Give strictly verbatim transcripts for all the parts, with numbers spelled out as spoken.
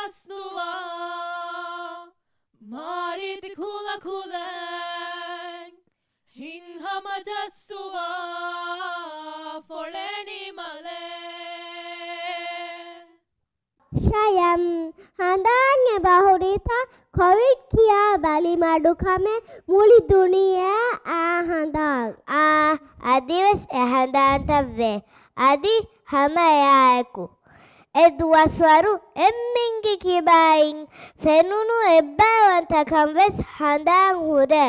ޖައްސުވާ، މާރީތި ކުލަކުލައިން ހިތްހަމަ ޖައްސުވާ، ފޮޅެނި މަލެއް. ޝަޔަމް، ހަނދާން އެބަހުރިތަ؟ ކޮވިޑް ކިޔާ ބަލިމަޑުކަމެއް މުޅި ދުނިޔެއާ އާ ހަނދާން. އާ، އަދިވެސް އެ ހަނދާންތައްވޭ. އަދި ހަމަ އެއާއެކު އެ ދުވަސްވަރު އެންމެންގެ ކިބައިން ފެނުނު އެއްބައިވަންތަކަން ވެސް ހަނދާން ހުރޭ.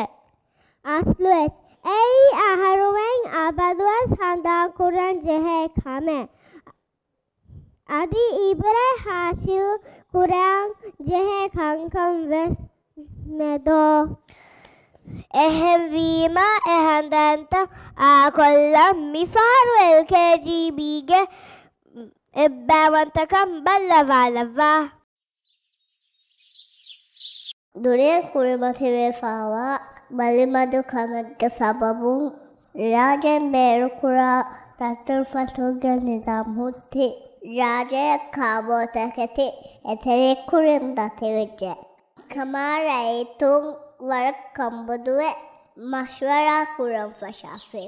އަސްލުވެސް އެއީ އަހަރުމެން އަބަދުވެސް ހަނދާން ކުރަން ޖެހޭ ކަމެއް. އަދި އިބްރަތް ހާސިލް ކުރަން ޖެހޭ ކަންކަން ވެސް މެދޯ. އެހެންވީމަ އެ ހަނދާންތައް އާކޮށްލަން މިފަހަރު އެލްކޭޖީބީގެ އެއްބައިވަންތަކަން ބައްލަވާލައްވާ. ދުނިޔެ ކުރިމަތިވެފައިވާ ބަލިމަޑުކަމެއްގެ ސަބަބުން ރާއްޖޭން ބޭރުކުރާ ދަތުރުފަތުރުގެ ނިޒާމް ހުއްޓި، ރާއްޖެއަށް ކާބޯތަކެތި އެތެރެއަށް ކުރިން ދަތިވެއްޖެ. ކަމާ ރައްޔިތުން ވަރަށް ކަންބޮޑުވެ މަޝްވަރާ ކުރަން ފަށާފި.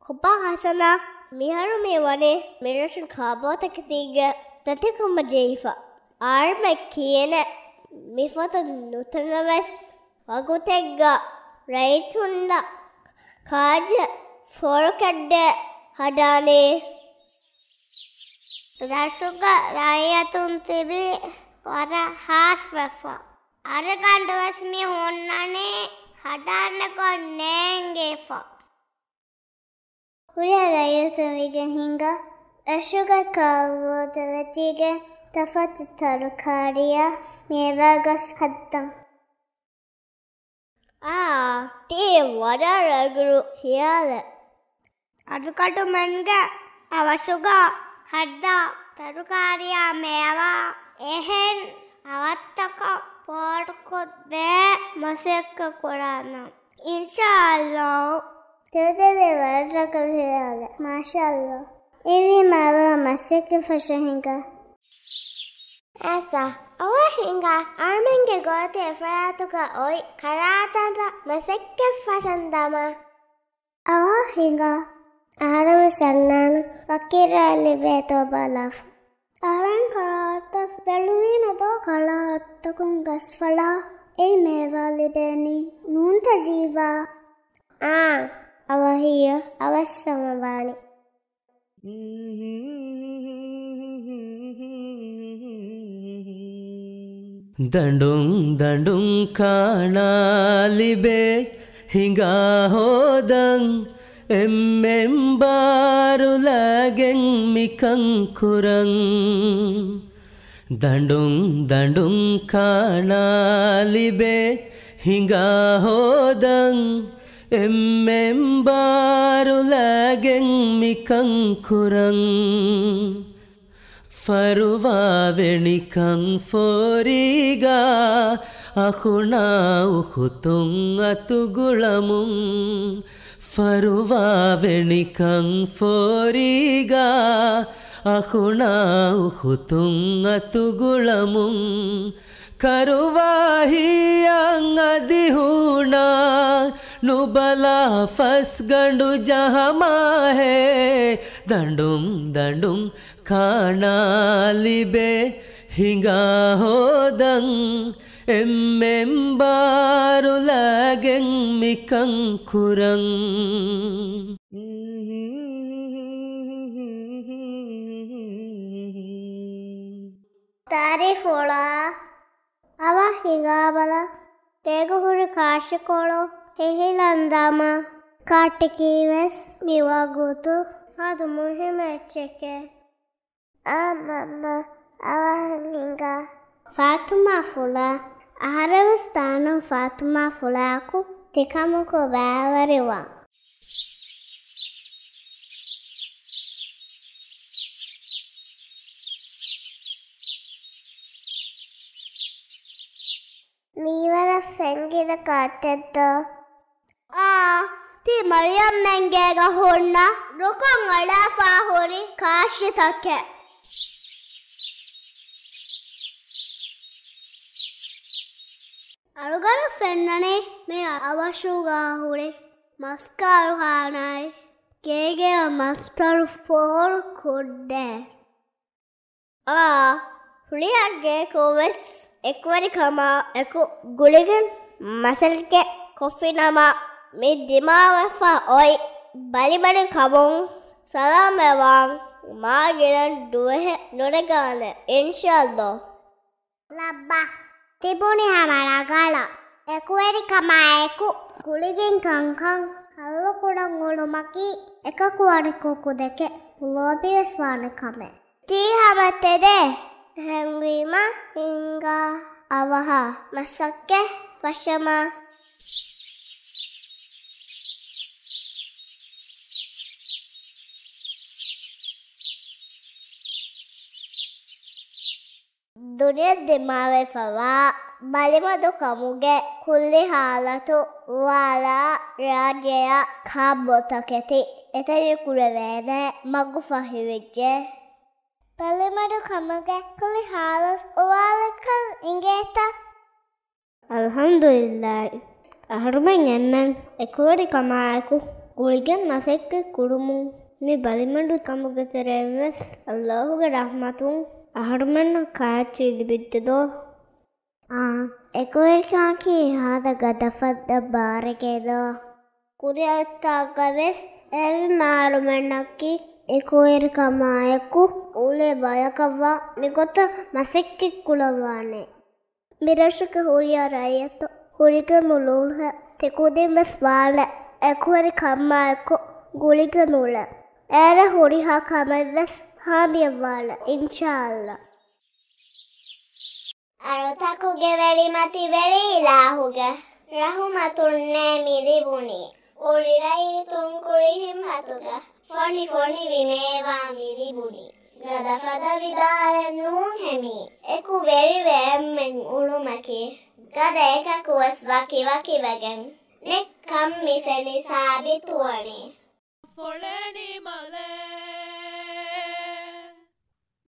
ކޮބާ ހަސަނާ، މިހާރު މި ވަނީ މިރަށުން ކާބޯތަކެތީގެ ދަތިކަމަށް ޖެހިފަ. އަހަރުމެން ކިޔޭނެ މިފޮތަށް ނުތަނަވަސް ވަގުތެއްގަ ރައްޔިތުންނަށް ކާޖެއް ފޯރުކަނޑެއް ހަދާނީ. ރަށުގަ ރައްޔިތުން ތިބީ ވަރަށް ހާސްވެފަ. އަޅުގަނޑުވެސް މި ހުންނަނީ ހަދާނެ ގޮތް ނޭނގިފަ. ހުރިހާ ރައްޔިތުން ވެގެން ހިނގާ ރަށުގަ ކާބޯތަކެތީގެ ތަފާތު ތަރުކާރީއާ މޭވާގަސް ހައްދަން. އާ، ތީ ވަރަށް ރަނގަޅު ޚިޔާލެއް. އަޅުގަނޑުމެންގެ ރަށުގަ ހައްދާ ތަރުކާރީއާ މޭވާ އެހެން އަވަށްތަކަށް ފޯރުކޮށްދޭ މަސައްކަތް ކުރާނަން. އިންޝާﷲ. ތެދެވޭ ވަރަށް ރަނގަޅު ޚިޔާލެއް. މާޝާﷲ. އެހެންވީމަ އަވަހަށް މަސައްކަތް ފަށަން ހިނގާ. އައިސާ، އަވަހަށް ހިނގާ އަހަރުމެންގެ ގޯތި އެފަރާތުގަ އޮތް ކަރާތަންތައް މަސައްކަތް ފަށަން ދަމާ. އަވަހަށް ހިނގާ އަހަރެން ވެސް އަންނާނަން ފަޤީރާ ލިބޭތޯ ބަލާފަ. އަހަރެން ކަރާތައް ބެލުމީމަ ދޯ ކަރާތަކުން ގަސްފަޅާ އެއީ މޭވާ ލިބޭނީ ނޫންތަ ޒީވާ؟ އާނ، އަވަހީ އަވަސް ހަމަވާނީ. ދަނޑުން ދަނޑުން ކާނާ ލިބޭ ހިނގާ ހޯދަން، އެންމެން ބާރުލާގެން މިކަން ކުރަން. ދަނޑުން ދަނޑުން ކާނާ ލިބޭ ހިނގާ ހޯދަން، އެންމެން ބާރުލާގެން މިކަން ކުރަން. ފަރުވާވެ ނިކަން ފޯރީގާ އަޚުނާ އުޚުތުން އަތުގުޅަމުން. ފަރުވާވެ ނިކަން ފޯރީގާ އަޚުނާ އުޚުތުން އަތުގުޅަމުން. ކަރުވާހިއްޔާ އަދި ހޫނާ ނުބަލާ ފަސްގަނޑު ޖަހަމާހޭ. ދަނޑުން ދަނޑުން ކާނާ ލިބޭ ހިނގާ ހޯދަން، އެންމެން ބާރުލާގެން މިކަން ކުރަން. ތާރީޚު އޮޅާ އަވަށް ހިނގާބަލަ، ތޭގަ ހުރި ކާށިކޮޅު ހިހިލަން ދަމާ. ކާށިއަކީ ވެސް މި ވަގުތު ހަދު މުހިއްމު އެއްޗެކޭ. އާ މަންމަ، އަވަހަށް ހިނގާ. ފާތުމާ ފުޅާ، އަހަރެން ވެސް ދާނަން ފާތުމާ ފުޅާއަކު ތިކަމަކު ބައިވެރިވާން. މީވަރަށް ފެންގިރަ ކާށެއްތޯ؟ އާ، ތީ މަރިޔަމްމެންގޭގަ ހުންނަ ރުކޮށް އަޅާފާ ހުރި ކާށިތަކެއް. ފެންނަނީ މި އަވަށުގަ ހުރި މަސްކާރުޚާނާއި ގޭގެއަށް މަސްތަޅު ފޯރު ކުއްޑެއް. އާ، ފުޅިއަށް ގޭކު ވެސް އެކުވެރިކަމާ އެކު ގުޅިގެން މަސައްކަތް ކޮށްފިނަމަ، މި ދިމާވެފަ އޮތް ބަލިމަޑު ކަމުން ސަލާމަތްވާން މާ ގިނަ ދުވަހެއް ނުނެގާނެ، އިންޝާﷲ. ލައްބަ ތިބުނީ ހަމަ ރަނގަޅަށް. އެކުވެރިކަމާއެކު ގުޅިގެން ކަންކަން ހައްލުކުރަން އުޅުމަކީ އެކަކު އަނެކަކު ދެކެ ލޯބިވެސް ވާނެ ކަމެއް. ތީ ހަމަ ތެދޭ. އެހެންވީމަ ހިނގާ އަވަހަށް މަސައްކަތް ފަށަމާ. ދުނިޔެ ދިމާވެފަވާ ބަލިމަޑު ކަމުގެ ކުއްލި ހާލަތު އުވާލާ ރާއްޖެއަށް ކާބޯތަކެތި އެތެރެކުރެވޭނެ މަގު ފަހިވެއްޖެ. ބަލިމަޑު ކަމުގެ ކުއްލި ހާލަތު އުވާލެކަން އިނގޭތަ؟ އަލްޙަމްދުލިއްލާހި. އަހަރުމެން އެންމެން އެކުވެރިކަމާއެކު ގުޅިގެން މަސައްކަތް ކުރުމުން މި ބަލިމަޑު ކަމުގެ ތެރެއިން ވެސް އަލްލާހުގެ ރަޙްމަތުން އަހަރުމެންނަށް ކާއެއްޗެއް ލިބިއްޖެދޯ؟ އާނ، އެކުވެރިކަމަކީ ހާދަ ގަދަފަދަ ބާރެކޭ ދޯ؟ ކުރިއަށްތާގަ ވެސް އެހެން އަހަރުމެންނަކީ އެކުވެރިކަމާއެކު އުޅޭ ބަޔަކަށްވާ މިގޮތަށް މަސައްކަތް ކުޅަވާނެ. މި ރަށުގެ ހުރިހާ ރައްޔިތުން ހުރިގެން އުޅުންހެން ތިކުދިން ވެސް ވާނެ އެކުވެރިކަމާއެކު ގުޅިގެން އުޅެން. އޭރަށް ހުރިހާ ކަމެއް ވެސް ހާމިއަށްވާނެ، އިންޝާﷲ. އަޅުތަކުގެ ވެރިމަތިވެރި އިލާހުގެ ރަޙުމަތުންނޭ މި ލިބުނީ. ކުރި ރައްޔިތުން ކުރި ހިތްމަތުގަ ފޮނި ފޮނިވި މޭވާ މި ލިބުނީ. ގަދަފަދަ ވިދާޅެއް ނޫންހޭ މީ. އެކު ވެރިވެ އެންމެން އުޅުމަކީ ގަދަ އެކަކު ވެސް ވަކިވަކިވެގެން ނެތްކަން މި ފެނި ސާބިތުވަނީ. ފޮޅެނި މަލެ.